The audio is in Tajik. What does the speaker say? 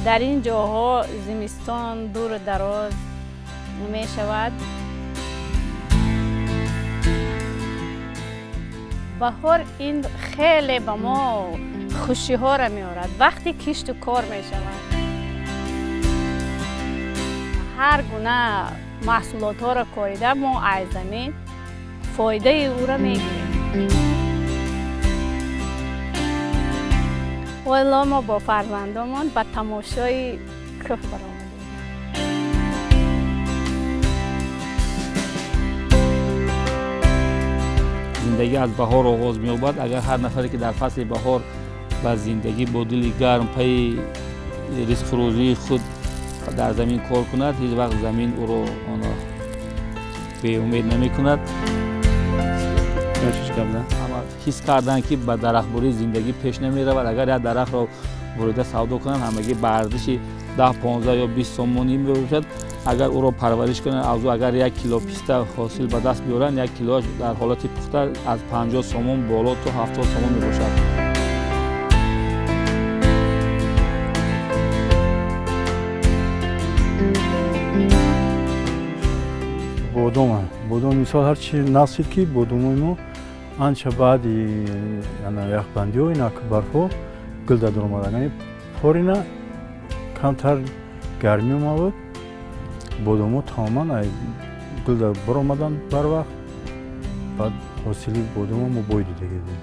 Дар ин ҷоҳо зимистон дуру дароз мешавад. Баҳор ин хеле ба мо хушиҳоро меорад. Вақти кишту кор мешавад. Ҳар гуна маҳсулотҳоро корида мо аз замин фоидаи ӯро мегирем. Ҳоло мо бо фарзандомон ба тамошои кӯҳ баромадем. Зиндагӣ аз баҳор оғоз меёбад. Агар ҳар нафаре ки дар фасли баҳор ба зиндагӣ бо дили гарм пайи ризқу рӯзии худ дар замин кор кунад, ҳеҷ вақт замин ӯро беумед намекунад. Ҳис карданд, ки ба дарахтбурӣ зиндагӣ пеш намеравад. Агар як дарахтро бурида савдо кунанд, ҳамагӣ ба арзиши 10, 15 ё 20 сомонӣ мебошад. Агар ӯро парвариш кунанд, аз ӯ агар 1 кило писта ҳосил ба даст биёранд, 1 килоаш дар ҳолати пухта аз 50 сомон боло то 70 сомон мебошад. Бодом, бодом мисол ҳарчи насиб ки бодомои мо анча баъди яхбандиҳо инак барфҳо гул дар омадан, яъне порина камтар гармӣ омад, бодомҳо тамоман гул дар баромадан барвақт, баъд ҳосили бодомо мо бой дида гирдем.